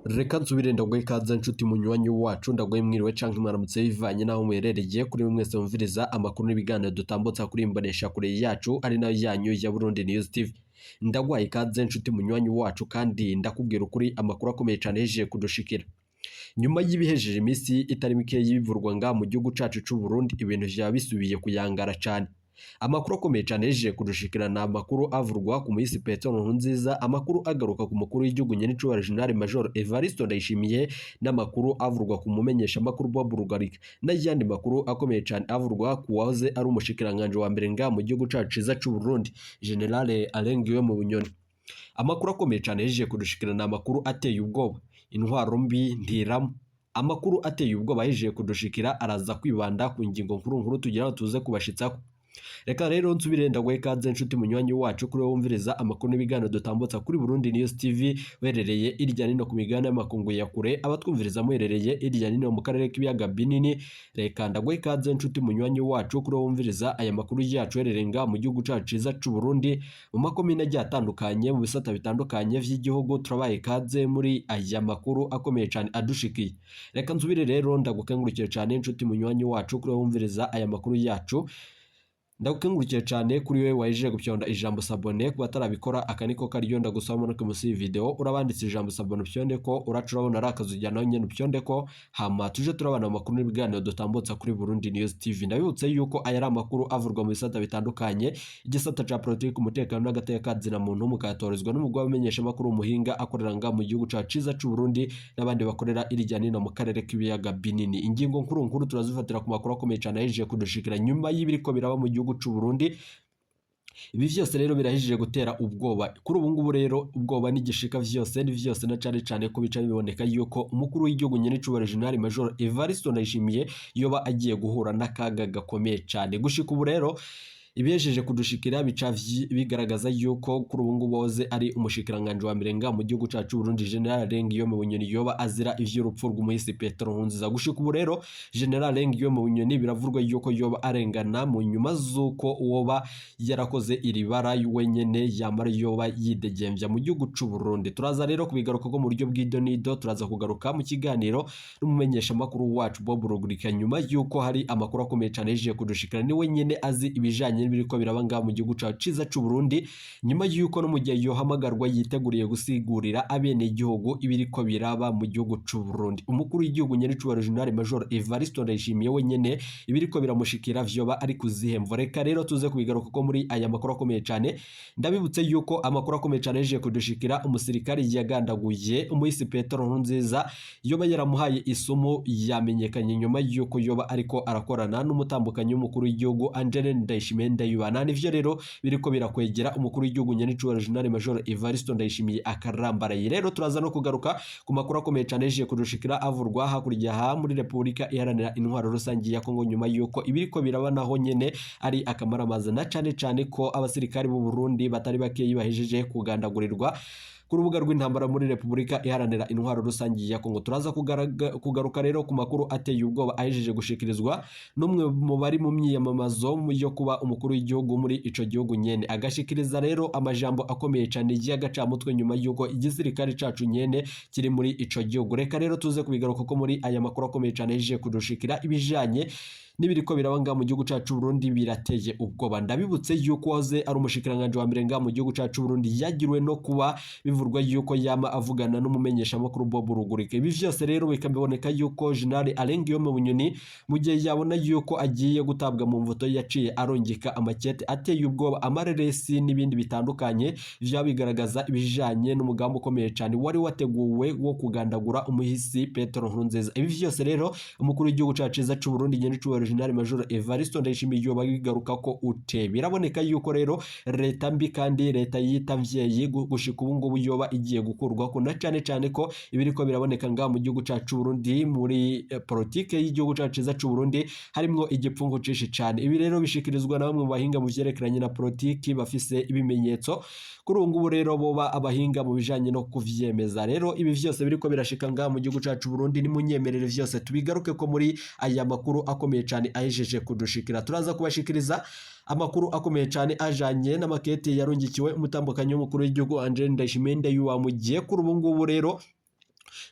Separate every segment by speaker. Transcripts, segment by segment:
Speaker 1: Reka nsubire ndaguhe ikaze nshuti munywanyi wacu, ndaguhe mwiriwe canke mwaramutse bivanye n'aho muherereye. Kuri mwese mumviriza amakuru n'ibiganiro dutambutsa kuri imbonesha kure yacu ari nayo yanyu ya Burundi News TV. Ndaguhaye ikaze nshuti munywanyi wacu, kandi ndakubwira ukuri amakuru akomeye cane yejeje kudushikira. Nyuma y'ibihejeje iminsi itari mikeyi bivurwa nga mu gihugu cacu c'u Burundi, ibintu vyaba bisubiye kuyangara cane. Amakuru akomeye cane yejeje kudushikira ni amakuru avurwa ku muhisi Petero Nkurunziza, amakuru agaruka ku mukuru w'igihugu nyenicubahiro General Major Evariste Ndayishimiye, n'amakuru avurwa ku mumenyeshamakuru Bob Rugurika, n'ayandi makuru akomeye cane avurwa ku wahoze ari umushikiranganji wa mbere nga mu gihugu cacu ciza c'u Burundi, General Alain Guillaume Bunyoni. Amakuru akomeye cane yejeje kudushikira ni amakuru ateye ubwoba. Intwaro mbi ntirama. Amakuru ateye ubwoba yejeje kudushikira araza kwibanda ku ngingo nkuru nkuru tugira ngo tuze kubashitsako. Reka rero nsubire ndaguhe ikaze nshuti munywanyi wacu, kuri wowe wumviriza amakuru n'ibiganiro dutambutsa kuri Burundi News TV uherereye irya nino ku migabane y'amakungu ya kure, abatwumviriza muherereye irya nino mu karere k'ibiyaga binini. Reka ndaguhe ikaze nshuti munywanyi wacu, kuri wowe wumviriza aya makuru yacu uherereye ngaha mu gihugu cacu ciza c'u Burundi, mu makomine agiye atandukanye, mu bisata bitandukanye vy'igihugu. Turabaye ikaze muri aya makuru akomeye cane adushikiye. Reka nsubire rero ndagukengurukire cane nshuti munywanyi wacu, kuri wowe wumviriza aya makuru yacu. Ndagukengurukiye cyane kuri wewe wahejeje gupyonda ijambo s'abonner. Ku batarabikora, aka niko karyo ndagusaba manuke munsi y'iyi video, urabanditse ijambo s'abonner, upyonde ko uraca urabona ari akazu ujyana nyene upyonde ko, hama tuje turabana amakuru n'ibiganiro dutambutsa kuri Burundi News TV. Ndabibutse yuko aya ari amakuru avurwa mu bisata bitandukanye, igisata ca politiki, umutekano n'agateka kazina muntu, mukayatorezwa n'umugwi w'abamenyeshamakuru umuhinga akorera nga mu gihugu cacu ciza c'u Burundi n'abandi bakorera irya nino mu karere k'ibiyaga binini. Ingingo nkuru nkuru turazifatira ku makuru akomeye cyane yahejeje kudushikira nyuma y'ibiriko biraba mu gihugu c'u Burundi. Ibi vyose rero birahijije gutera ubwoba kuri ubu ngubu. Rero ubwoba n'igishika vyose ni vyose, na cane cane ko bica biboneka yuko umukuru w'igihugu nyenicubahiro General Major Evariste Ndayishimiye yoba agiye guhura n'akaga gakomeye cane. Gushika ubu rero ibihejeje kudushikira bica bigaragaza yuko kuri ubu ngubu wahoze ari umushikiranganji wa mbere nga mu gihugu cacu Burundi, General Alain Guillaume Bunyoni, yoba azira ivy'urupfu rw'umuhisi Petero Nkurunziza. Gushika ubu rero General Alain Guillaume Bunyoni biravurwa yuko yoba arengana mu nyuma z'uko uwoba yarakoze iri bara wenyene yamara yoba yidegemvya mu gihugu c'u Burundi. Turaza rero kubigaruka ko mu buryo bw'idonido, turaza kugaruka mu kiganiro n'umumenyeshamakuru wacu Bob Rugurika nyuma yuko hari amakuru akomeye cane yahejeje kudushikira. Ni wenyene azi ibijanye n'ibiriko biraba ngaha mu gihugu cacu ciza c'u Burundi, nyuma yuko no mu gihe yohamagarwa yiteguriye gusigurira abenegihugu ibiriko biraba mu gihugu c'u Burundi. Umukuru w'igihugu nyenicubahiro General Major Evariste Ndayishimiye wenyene ibiriko biramushikira vyoba ari kuzihemvo. Reka rero tuze kubigaruka ko muri aya makuru akomeye cane. Ndabibutse yuko amakuru akomeye cane yaje kudushikira, umusirikari yagandaguye umuhisi Petero Nkurunziza yoba yaramuhaye isomo yamenyekanye nyuma yuko yoba ariko arakorana n'umutambukanyi w'umukuru w'igihugu Angeline Ndayishimiye Ndayibana. Nivyo rero biriko birakwegera umukuru w'igihugu nyenicubahiro General Major Evariste Ndayishimiye akarambaraye. Rero turaza no kugaruka ku makuru akomeye cane yaje kudushikira avurwa hakurya ha muri Repubulika Iharanira Intwaro Rusange ya Kongo, nyuma yuko ibiriko biraba naho nyene ari akamaramaza, na cane cane ko abasirikari b'u Burundi batari bakeyi bahejeje kugandagurirwa ku rubuga rw'intambara muri Repubulika Iharanira Intwaro Rusange ya Kongo. Turaza kugaruka rero ku makuru ateye ubwoba ahejeje gushikirizwa n'umwe mu bari mu myiyamamazo yo kuba umukuru w'igihugu muri ico gihugu nyene, agashikiriza rero amajambo akomeye cane y'agacamutwe nyuma y'uko igisirikare cacu nyene kiri muri ico gihugu. Reka rero tuze kubigaruka ko muri aya makuru akomeye cane ahejeje kudushikira. Ibijanye n'ibiriko biraba ngaha mu gihugu cacu Burundi birateye ubwoba. Ndabibutse yuko wahoze ari umushikiranganji wa mbere ngaha mu gihugu cacu Burundi yagiriwe no kuba bivurwa yuko yama avugana n'umumenyeshamakuru Bob Rugurika. Ibi vyose rero bikaboneka yuko General Alain Guillaume Bunyoni mu gihe yabona yuko agiye gutabwa mu mvuto yaciye arongeka amakete ateye ubwoba, amareresi n'ibindi bitandukanye vyaba bigaragaza ibijanye n'umugambi ukomeye cane wari wateguwe wo kugandagura umuhisi Petero Nkurunziza. Ibi vyose rero umukuru w'igihugu cacu ciza c'u Burundi nyenicubahiro General Major Evariste Ndayishimiye yoba bigaruka ko ute. Biraboneka yuko rero leta mbi kandi leta yita mvyeyi gushika ubu ngubu yoba igiye gukurwako, na cane cane ko ibiriko biraboneka ngaha mu gihugu cacu Burundi, muri politike y'igihugu cacu ciza c'u Burundi harimwo igipfungu cinshi cane. Ibi rero bishikirizwa na bamwe mu bahinga mu vyerekeranye na politiki bafise ibimenyetso. Kuri ubu ngubu rero boba abahinga mu bijanye no kuvyemeza. Rero ibi vyose biriko birashika ngaha mu gihugu cacu Burundi, nimunyemerere vyose tubigaruke ko muri aya makuru akomeye cane ahejeje kudushikira. Turaza kubashikiriza amakuru akomeye cane ajanye n'amakete yarungikiwe umutambukanyi w'umukuru w'igihugu Angeline Ndayishimiye Ndayuwa, mu gihe kuri ubu ngubu rero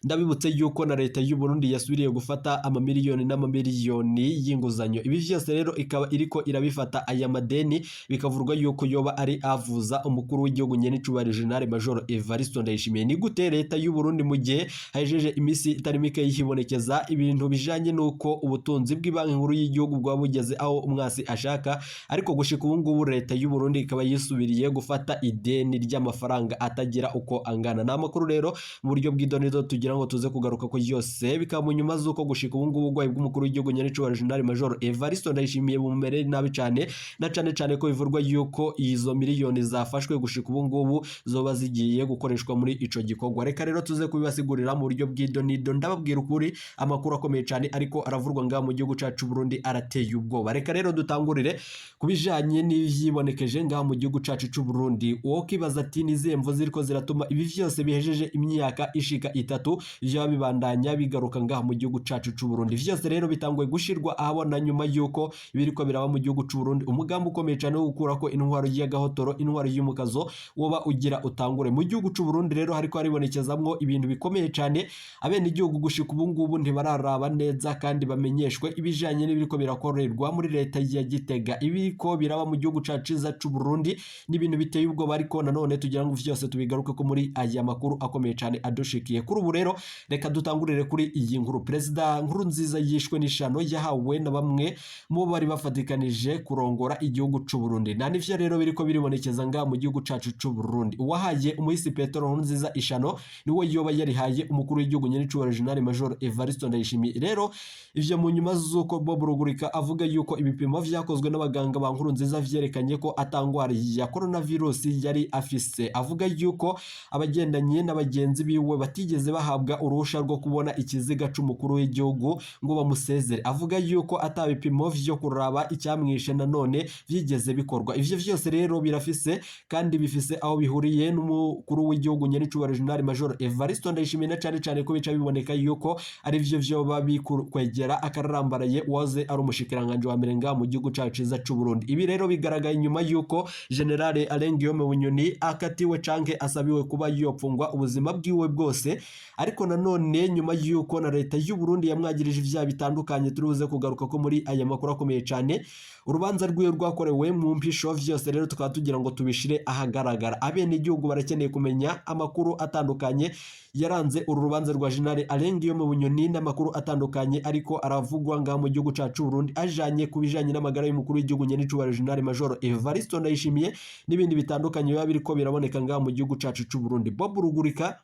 Speaker 1: Ndabibutse yuko na leta y'u Burundi yasubiriye gufata amamiliyoni n'amamiliyoni y'inguzanyo. Ibi vyose rero ikaba iriko irabifata aya madeni, bikavurwa yuko yoba ari avuza umukuru w'igihugu nyenicubahiro General Major Evariste Ndayishimiye. Ni gute leta y'u Burundi, mu gihe hajeje imisi itari mike yihibonekeza ibintu bijanye n'uko ubutunzi bw'ibanki nkuru y'igihugu bwaba bugeze aho umwasi ashaka, ariko gushika ubu ngubu leta y'u Burundi ikaba yisubiriye gufata ideni ry'amafaranga atagira uko angana? Ni amakuru rero mu buryo bw'idonido tugira ngo tuze kugaruka ko yose, bikaba mu nyuma z'uko gushika ubu ngubu uburwayi bw'umukuru w'igihugu nyenicubahiro General Major Evariste Ndayishimiye bumumereye nabi cane, na cane cane ko bivurwa yuko izo miliyoni zafashwe gushika ubu ngubu zoba zigiye gukoreshwa muri ico gikorwa. Reka rero tuze kubibasigurira mu buryo bw'idonido. Ndababwira ukuri, amakuru akomeye cane ariko aravurwa ngaha mu gihugu cacu Burundi arateye ubwoba. Reka rero dutangurire ku bijanye n'ivyibonekeje ngaha mu gihugu cacu c'u Burundi. Uwo kibaza ati: ni izihe mvo ziriko ziratuma ibi vyose bihejeje imyaka ishika 3 vyaba bibandanya bigaruka ngaha mu gihugu cacu c'u Burundi? Vyose rero bitanguye gushirwa ahabona nyuma yuko ibiriko biraba mu gihugu c'u Burundi, umugambi ukomeye cane wo gukurako intwaro y'agahotoro, intwaro y'umukazo, woba ugira utangure mu gihugu c'u Burundi. Rero hariko haribonekezamwo ibintu bikomeye cane. Abenegihugu gushika ubu ngubu ntibararaba neza kandi bamenyeshwe ibijanye n'ibiriko birakorerwa muri leta ya Gitega. Ibiriko biraba mu gihugu cacu ciza c'u Burundi n'ibintu biteye ubwoba, ariko nanone tugira ngo vyose tubigaruke ko muri aya makuru akomeye cane adushikiye kuri ubu. Rero reka dutangurire kuri iyi nkuru: Perezida Nkurunziza yishwe n'ishano yahawe na bamwe mu bari bafatikanije kurongora igihugu c'u Burundi. Na nivyo rero biriko biribonekeza ngaha mu gihugu cacu c'u Burundi. Uwahaye umuhisi Petero Nkurunziza ishano niwe yoba yarihaye umukuru w'igihugu nyenicubahiro General Major Evariste Ndayishimiye. Rero ivyo mu nyuma z'uko Bob Rugurika avuga yuko ibipimo vyakozwe n'abaganga ba Nkurunziza vyerekanye ko atangwara ya coronavirus yari afise. Avuga yuko abagendanye n'abagenzi biwe batigeze bahabwa uruhusha rwo kubona ikiziga c'umukuru w'igihugu ngo bamusezere. Avuga yuko ata bipimo vyo kuraba icyamwishe nanone vyigeze bikorwa. Ivyo vyose rero birafise kandi bifise aho bihuriye n'umukuru w'igihugu nyenicubahiro General Major Evariste Ndayishimiye, na cane cane ko bica biboneka yuko ari vyo vyoba bikwegera akararambaraye uwaze ari umushikiranganje wa mbere ngaha mu gihugu cacu ciza c'u Burundi. Ibi rero bigaragaye nyuma yuko General Alain Guillaume Bunyoni akatiwe canke asabiwe kuba yopfungwa ubuzima bwiwe bwose, ariko nanone nyuma yuko na leta y'u Burundi yamwagirije ivyaha bitandukanye turibuze kugaruka ko muri aya makuru akomeye cane. Urubanza rwiwe rwakorewe mu mpisho. Vyose rero tukaba tugira ngo tubishire ahagaragara. Abenegihugu barakeneye kumenya amakuru atandukanye yaranze uru rubanza rwa General Alain Guillaume Bunyoni n'amakuru atandukanye ariko aravugwa ngaha mu gihugu cacu Burundi ajanye ku bijanye n'amagara y'umukuru w'igihugu nyenicubahiro General Major Evariste Ndayishimiye n'ibindi bitandukanye biba biriko biraboneka ngaha mu gihugu cacu c'u Burundi. Bob Rugurika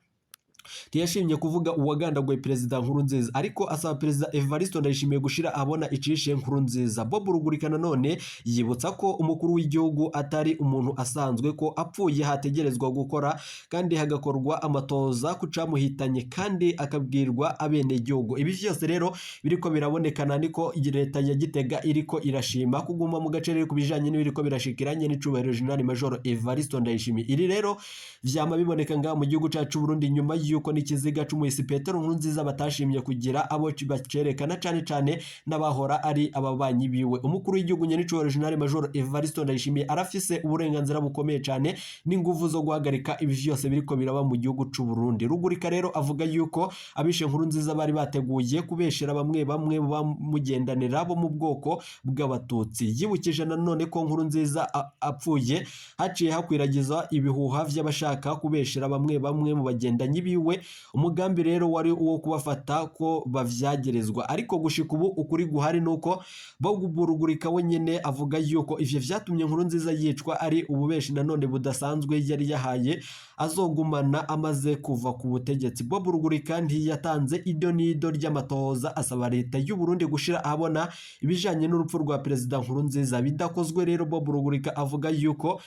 Speaker 1: ntiyashimye kuvuga uwagandaguye Perezida Nkurunziza, ariko asaba Perezida Evariste Ndayishimiye gushira abona icishe Nkurunziza. Bob Rugurika nanone yibutsa ko umukuru w'igihugu atari umuntu asanzwe, ko apfuye hategerezwa gukora kandi hagakorwa amatoza kucamuhitanye kandi akabwirwa abenegihugu. Ibi vyose rero biriko birabonekana niko leta ya Gitega iriko irashima kuguma mu gace rero ku bijanye n'ibiriko birashikiranye n'icubahiro General Major Evariste Ndayishimiye. Iri rero vyama biboneka ngaha mu gihugu cacu Burundi nyuma yuko n'ikiziga c'umuhisi Petero Nkurunziza batashimye kugira abo bacerekana, cane cane n'abahora ari ababanyi biwe. Umukuru w'igihugu nyenicubahiro General Major Evariste Ndayishimiye arafise uburenganzira bukomeye cane n'inguvu zo guhagarika ibi vyose biriko biraba mu gihugu c'u Burundi. Rugurika rero avuga yuko abishe Nkurunziza bari bateguye kubeshera bamwe bamwe bamugendanira bo mu bwoko bw'Abatutsi. Yibukije nanone ko Nkurunziza apfuye haciye hakwiragiza ibihuha vy'abashaka kubeshera bamwe bamwe mu bagendanyi biwe. Umugambi rero wari uwo kubafata ko bavyagerezwa, ariko gushika ubu ukuri guhari nuko Bob Rugurika we nyene avuga yuko ivyo vyatumye Nkurunziza yicwa ari ububeshi nanone budasanzwe yari yahaye azogumana amaze kuva ku butegetsi. Bob Rugurika ntiyatanze ido n'ido ry'amatohoza, asaba leta y'u Burundi gushira ahabona ibijanye n'urupfu rwa Perezida Nkurunziza. Bidakozwe rero, Bob Rugurika avuga yuko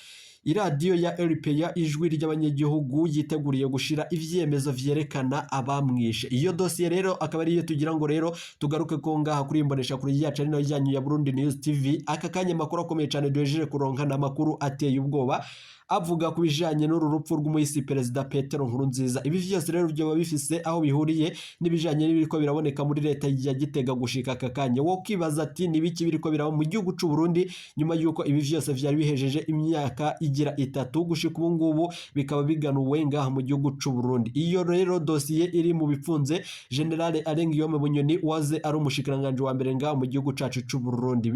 Speaker 1: iradiyo ya RPA, ijwi ry'abanyagihugu, yiteguriye gushira ivyemezo vyerekana abamwishe. Iyo dosiye rero akaba ariyo tugira ngo rero tugaruke ko ngaha kuri imbonesha kuri yacu ari nayo yanyu ya Burundi News TV. Aka kanya amakuru akomeye cane duhejeje kuronka n'amakuru ateye ubwoba avuga ku bijanye n'uru rupfu rw'umuhisi Perezida Petero Nkurunziza. Ibi vyose rero vyoba bifise aho bihuriye n'ibijanye n'ibiriko biraboneka muri leta ya Gitega gushika aka kanya. Wo kwibaza ati: ni biki biriko biraba mu gihugu c'u Burundi nyuma yuko ibi vyose vyari bihejeje imyaka igira itatu. Gushika ubu ngubu bikaba biganuwe ngaha mu gihugu c'u Burundi. Iyo rero dosiye iri mu bipfunze General Alain Guillaume Bunyoni waze ari umushikiranganje wa mbere ngaha mu gihugu cacu c'u Burundi.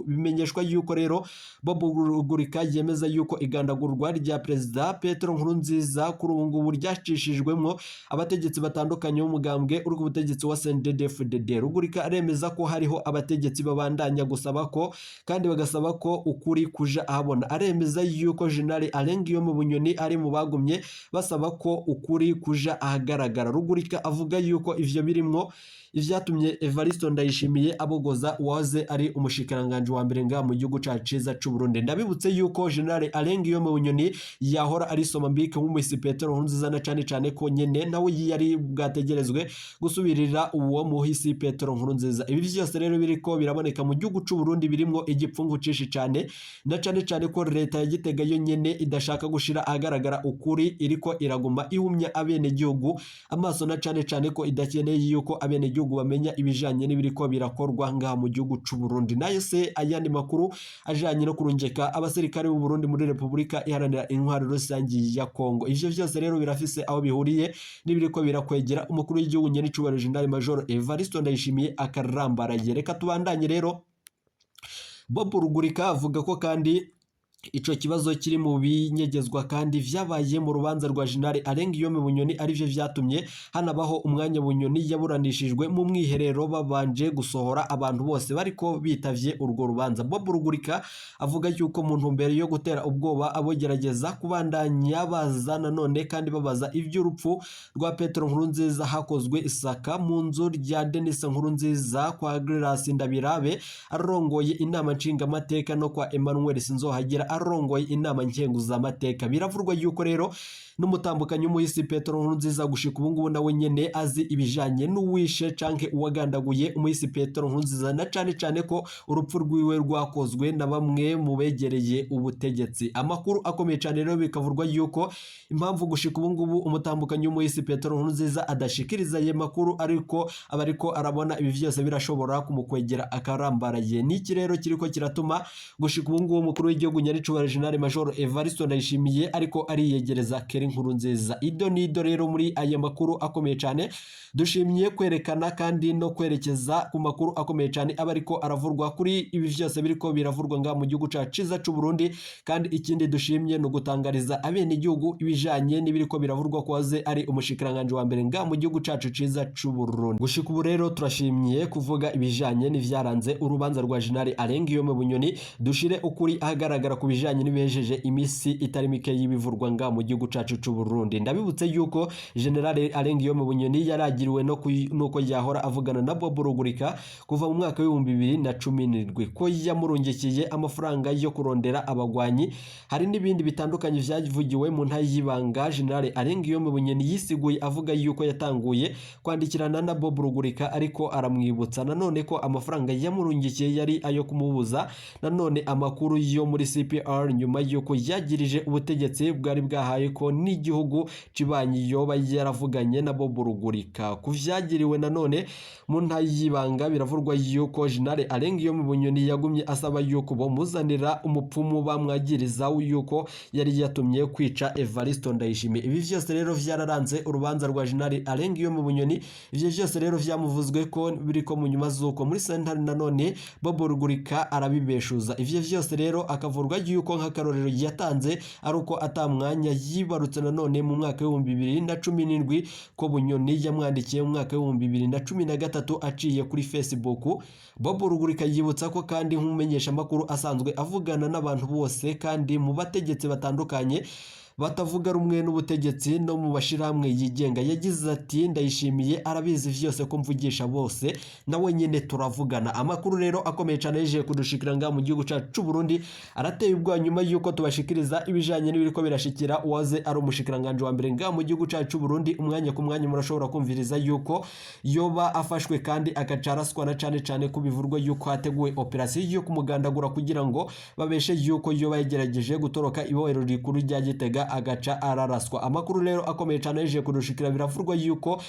Speaker 1: Bimenyeshwa yuko rero Bob Rugurika yemeza yuko igandagurwa rya Perezida Petero Nkurunziza kuri ubu ngubu ryacishijwemwo abategetsi batandukanye b'umugambwe uri ku butegetsi wa CNDD-FDD. Rugurika aremeza ko hariho abategetsi babandanya gusaba ko kandi bagasaba ko ukuri kuja ahabona. Aremeza yuko General Alain Guillaume Bunyoni ari mu bagumye basaba ko ukuri kuja ahagaragara. Rugurika avuga yuko ivyo birimwo ivyatumye Evaristo Ndayishimiye abogoza uwahoze ari umushikiranganje wa mbere ngaha mu gihugu cacu ciza c'u Burundi. Ndabibutse yuko General Alain Guillaume Bunyoni yahora ari somambike nk'umuhisi Petero Nkurunziza, na cane cane ko nyene nawe yari bwategerezwe gusubirira uwo muhisi Petero Nkurunziza. Ibi vyose rero biriko biraboneka mu gihugu c'u Burundi birimwo igipfungu cinshi cane, na cane cane ko leta ya Gitega yo nyene idashaka gushira ahagaragara ukuri, iriko iraguma ihumya abenegihugu amaso, na cane cane ko idakeneye yuko abenegihugu bamenya ibijanye n'ibiriko birakorwa ngaha mu gihugu c'u Burundi. Nayo se ayandi makuru ajanye no kurungika abasirikare b'u Burundi muri Repubulika Iharanira Intwaro Rusangi ya Kongo, ivyo vyose rero birafise aho bihuriye n'ibiriko birakwegera umukuru w'igihugu nyenicubahiro General Major Evaristo Ndayishimiye akarambaraye. Reka tubandanye rero. Bob Rugurika avuga ko kandi ico kibazo kiri mu binyegezwa kandi vyabaye mu rubanza rwa General Alain Guillaume Bunyoni, arivyo vyatumye hanabaho umwanya Bunyoni yaburanishijwe mu mwiherero babanje gusohora abantu bose bariko bitavye urwo rubanza. Bob Rugurika avuga yuko mu ntumbero yo gutera ubwoba abogerageza kubandanya baza nanone kandi babaza ivy'urupfu rwa Petero Nkurunziza, hakozwe isaka mu nzu rya Denis Nkurunziza, kwa Grace Ndabirabe arongoye inama nshingamateka, no kwa Emmanuel Sinzohagira arongoye inama nkenguzamateka. Biravurwa yuko rero n'umutambukanyi w'umuhisi Petero Nkurunziza gushika ubu ngubu nawe nyene azi ibijanye n'uwishe canke uwagandaguye umuhisi Petero Nkurunziza, na cane cane ko urupfu rwiwe rwakozwe na bamwe mu begereye ubutegetsi. Amakuru akomeye cane rero bikavurwa yuko impamvu gushika ubu ngubu umutambukanyi w'umuhisi Petero Nkurunziza adashikiriza ayo makuru, ariko aba ariko arabona ibi vyose birashobora kumukwegera akarambaraye. Niki rero kiriko kiratuma gushika ubu ngubu umukuru w'igihugu nyaricubahiro General Major Evaristo Ndayishimiye ariko ariyegereza Keri Nkurunziza? Ido nido rero muri aya makuru akomeye cyane dushimye kwerekana kandi no kwerekeza ku makuru akomeye cyane aba ariko aravurwa kuri ibi vyose biriko biravurwa nga mu gihugu cacu ciza c'u Burundi. Kandi ikindi dushimye ni ugutangariza abenegihugu ibijanye n'ibiriko biravurwa ko waze ari umushikiranganje wa mbere nga mu gihugu cacu ciza c'u Burundi. Gushika ubu rero turashimye kuvuga ibijanye n'ivyaranze urubanza rwa General Alain Guillaume Bunyoni, dushire ukuri ahagaragara ku bijanye n'ibihejeje imisi itari mike y'ibivurwa nga mu gihugu cacu c'u Burundi. Ndabibutse yuko General Alain Guillaume Bunyoni yaragiriwe no nuko yahora avugana na Bob Rugurika kuva mu mwaka w'2017, ko yamurungikiye amafaranga yo kurondera abagwanyi. Hari n'ibindi bitandukanye vyavugiwe mu ntayi y'ibanga. General Alain Guillaume Bunyoni yisiguye avuga yuko yatanguye kwandikirana na Bob Rugurika, ariko aramwibutsa nanone ko amafaranga yamurungikiye yari ayo kumubuza nanone amakuru yo muri CPR, nyuma yuko yagirije ubutegetsi bwari bwahaye ko n'igihugu cibanyi yoba yaravuganye na Bob Rugurika. Ku vyagiriwe nanone mu ntayi y'ibanga, biravurwa yuko General Alain Guillaume Bunyoni yagumye asaba yuko bomuzanira umupfumu bamwagiriza yuko yari yatumye kwica Evaristo Ndayishimiye. Ibi vyose rero vyararanze urubanza rwa General Alain Guillaume Bunyoni. Ivyo vyose rero vyamuvuzwe ko biriko mu nyuma z'uko muri sentare nanone Bob Rugurika arabibeshuza. Ivyo vyose rero akavurwa yuko nk'akarorero yatanze ari uko atamwanya yibarutse nanone mu mwaka w'2017, ko Bunyoni yamwandikiye mu mwaka w'2013 aciye kuri Facebook. Bob Rugurika yibutsa ko kandi nk'umumenyeshamakuru asanzwe avugana n'abantu bose kandi mu bategetsi batandukanye batavuga rumwe n'ubutegetsi no mu bashirahamwe yigenga. Yagize ati: "Ndayishimiye arabizi vyose ko mvugisha bose, nawe nyene turavugana." Amakuru rero akomeye cyane yeje kudushikira nga mu gihugu cacu c'u Burundi arateye ubwoba, nyuma yuko tubashikiriza ibijanye n'ibiriko birashikira uwaze ari umushikiranganje wa mbere nga mu gihugu cacu c'u Burundi. Umwanya ku mwanya murashobora kumviriza yuko yoba afashwe kandi agaca araswa, na cane cane ko bivurwa yuko hateguwe operasiyo yo kumugandagura kugira ngo babeshe yuko yoba yagerageje gutoroka ibohero rikuru rya Gitega agaca araraswa. Amakuru rero akomeye cyane yeje kudushikira, biravurwa yuko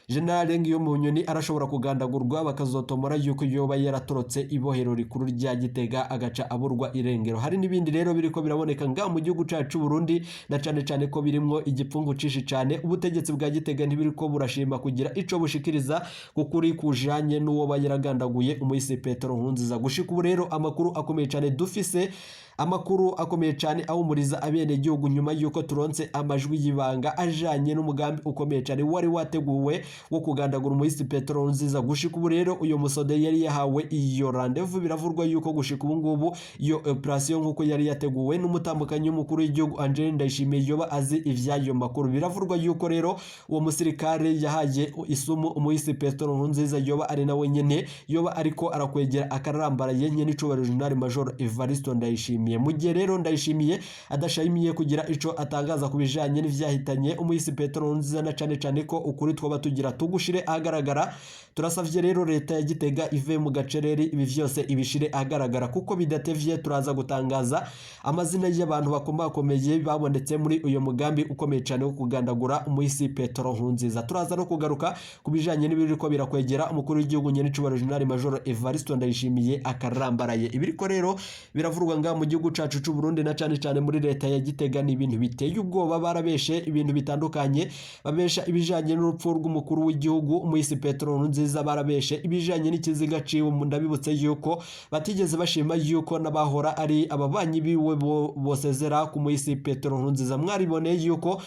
Speaker 1: General Guillaume Bunyoni arashobora kugandagurwa, bakazotomora yuko yoba yaratorotse ibohero rikuru rya Gitega agaca aburwa irengero. Hari n'ibindi rero biriko biraboneka nga mu gihugu cacu Burundi, na cane cane ko birimwo igipfungu cishi cane. Ubutegetsi bwa Gitega ntibiriko burashima kugira ico bushikiriza kukuri kujanye n'uwo bayiragandaguye umuhisi Petero Nkurunziza. Gushika ubu rero amakuru akomeye cane dufise, amakuru akomeye cane ahumuriza abenegihugu, nyuma yuko turonse amajwi y'ibanga ajanye n'umugambi ukomeye cane wari wateguwe wo kugandagura umuhisi Petero Nkurunziza. Gushika ubu rero uyo musode yari yahawe iyo rendez-vous, biravurwa yuko gushika ubu ngubu iyo operation nkuko yari yateguwe n'umutambukanyi w'umukuru w'igihugu Angeline Ndayishimiye yoba azi ivyayo makuru. Biravurwa yuko rero uwo musirikare yahaye isumu umuhisi Petero Nkurunziza yoba ari nawe nyene yoba ariko arakwegera akarambaraye nyene icubahiro General Major Evaristo Ndayishimiye. Mu gihe rero Ndayishimiye adashimiye kugira ico atangaza ku bijanye n'ivyahitanye umuhisi Petero Nkurunziza, na cane cane ko ukuri twaba tugira tugushire ahagaragara, turasavye rero leta ya Gitega ive mu gacereri, ibi vyose ibishire ahagaragara, kuko bidatevye turaza gutangaza amazina y'abantu bakomakomeye babonetse muri uyo mugambi ukomeye cane wo kugandagura umuhisi Petero Nkurunziza. Turaza no kugaruka ku bijanye n'ibiriko birakwegera umukuru w'igihugu nyene icubahiro General Major Evaristo Ndayishimiye akarambaraye. Ibiriko rero biravurwa nga mu gihugu cacu c'u Burundi, na cane cane muri leta ya Gitega, ni ibintu biteye ubwoba. Barabeshe ibintu bitandukanye, babesha ibijanye n'urupfu rw'umukuru w'igihugu umuhisi Petero Nkurunziza, barabeshe ibijanye n'ikiziga ciwe. Ndabibutse yuko batigeze bashima yuko n'abahora ari ababanyi biwe bosezera ku muhisi Petero Nkurunziza. Mwariboneye yuko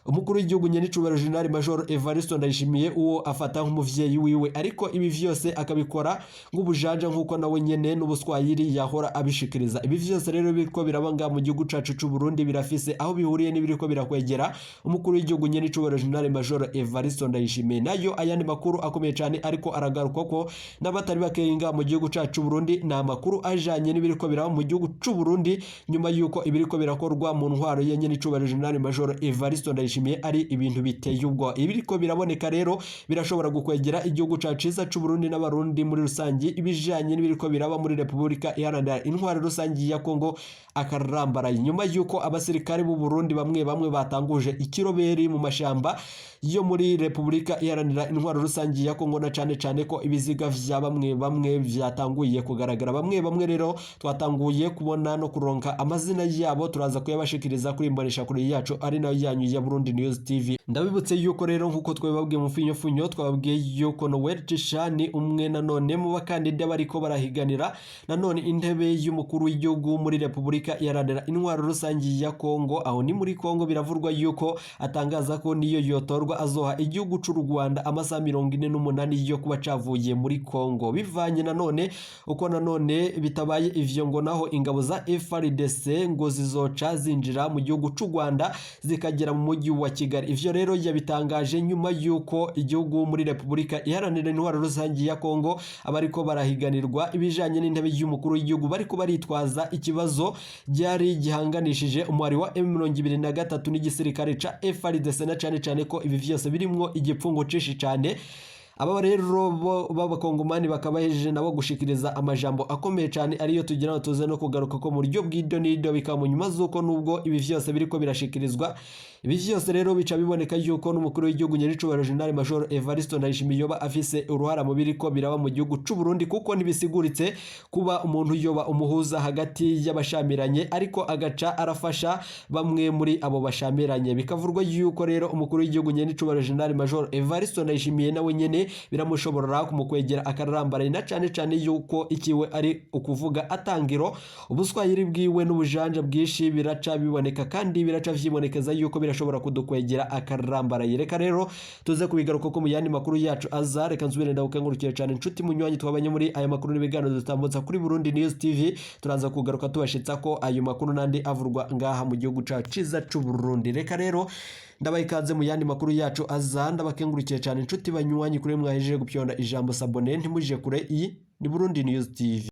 Speaker 1: umukuru w'igihugu nyene icubahiro General Major Evaristo Ndayishimiye uwo afata nk'umuvyeyi wiwe, ariko ibi vyose akabikora nk'ubujanja, nk'uko nawe nyene n'ubuswahili yahora abishikiriza. Ibi vyose rero biriko biraba nga mu gihugu cacu c'u Burundi birafise aho bihuriye n'ibiriko birakwegera umukuru w'igihugu nyene icubahiro General Major Evaristo Ndayishimiye. Nayo ayandi makuru akomeye cane ariko aragarukwa ko n'abatari bakeyi nga mu gihugu cacu c'u Burundi, ni amakuru ajanye n'ibiriko biraba mu gihugu c'u Burundi nyuma yuko ibiriko birakorwa mu ntwaro ye nyene icubahiro General Major Evaristo Ndayishimiye ari ibintu biteye ubwoba. Ibiriko biraboneka rero birashobora gukwegera igihugu cacu ciza c'u Burundi n'abarundi muri rusangi, ibijanye n'ibiriko biraba muri Repubulika Iharanira Intwaro Rusangi ya Kongo akarambaraye, nyuma yuko abasirikare b'u Burundi bamwe bamwe batanguje ikiroberi mu mashamba yo muri Repubulika Iharanira Intwaro Rusangi ya Kongo, na cane cane ko ibiziga vya bamwe bamwe vyatanguye kugaragara. Bamwe bamwe rero twatanguye kubona no kuronka amazina yabo, turaza kuyabashikiriza kuri imbonesha kuri yacu ari nayo yanyu ya Burundi News TV. Ndabibutse yuko rero nkuko twabibabwiye mu finyo twababwiye yuko Noel Cishani umwe nanone mu bakandida bariko barahiganira nanone intebe y'umukuru w'igihugu muri Repubulika Iharanira Intwaro Rusangi ya Kongo, aho ni muri Kongo, biravurwa yuko atangaza ko niyo yotorwa azoha igihugu c'u Rwanda amasaha 48 yo kuba cavuye muri Kongo, bivanye nanone uko nanone bitabaye ivyo ngo naho ingabo za FARDC ngo zizoca zinjira mu gihugu c'u Rwanda zikagera mu mujyi wa Kigali. Ivyo rero yabitangaje nyuma yuko igihugu muri Repubulika Iharanira Intwaro Rusangi ya Kongo abariko barahiganirwa ibijanye n'intebe y'umukuru w'igihugu bariko baritwaza ikibazo byari gihanganishije umwari wa M23 n'igisirikare ca FARDC, na cane cane ko ibi vyose birimwo igipfungo cishi cane. Aba rero b'abakongomani bakaba bahejeje nabo gushikiriza amajambo akomeye cyane, ariyo tugira ngo tuze no kugaruka ko mu buryo bw'ido n'ido. Bikaba mu nyuma z'uko nubwo ibi vyose biriko birashikirizwa, ibi vyose rero bica biboneka yuko n'umukuru w'igihugu nyiricubahiro General Major Evaristo Ndayishimiye yoba afise uruhara mu biriko biraba mu gihugu c'u Burundi, kuko ntibisiguritse kuba umuntu yoba umuhuza hagati y'abashamiranye ariko agaca arafasha bamwe muri abo bashamiranye. Bikavurwa yuko rero umukuru w'igihugu nyiricubahiro General Major Evaristo Ndayishimiye nawe nyene biramushobora kumukwegera akarambaraye, na cane cane yuko ikiwe ari ukuvuga atangiro. Ubuswahili bwiwe n'ubujanja bwinshi biraca biboneka kandi biraca vyibonekeza yuko birashobora kudukwegera akarambaraye. Reka rero tuze kubigaruka ko mu yandi makuru yacu aza. Reka nsubire ndagukengurukire cyane inshuti munywanyi twabanye muri aya makuru n'ibiganiro dutambutsa kuri Burundi News TV. Turaza kugaruka tubashitsa ko ayo makuru nandi avurwa ngaha mu gihugu cacu ciza c'u Burundi. Reka rero ndabaha ikaze mu yandi makuru yacu aza. Ndabakengurukiye cyane inshuti banywanyi kuri mwahejeje gupyonda ijambo s'abonner, ntimuje kure. Iyi ni Burundi News TV.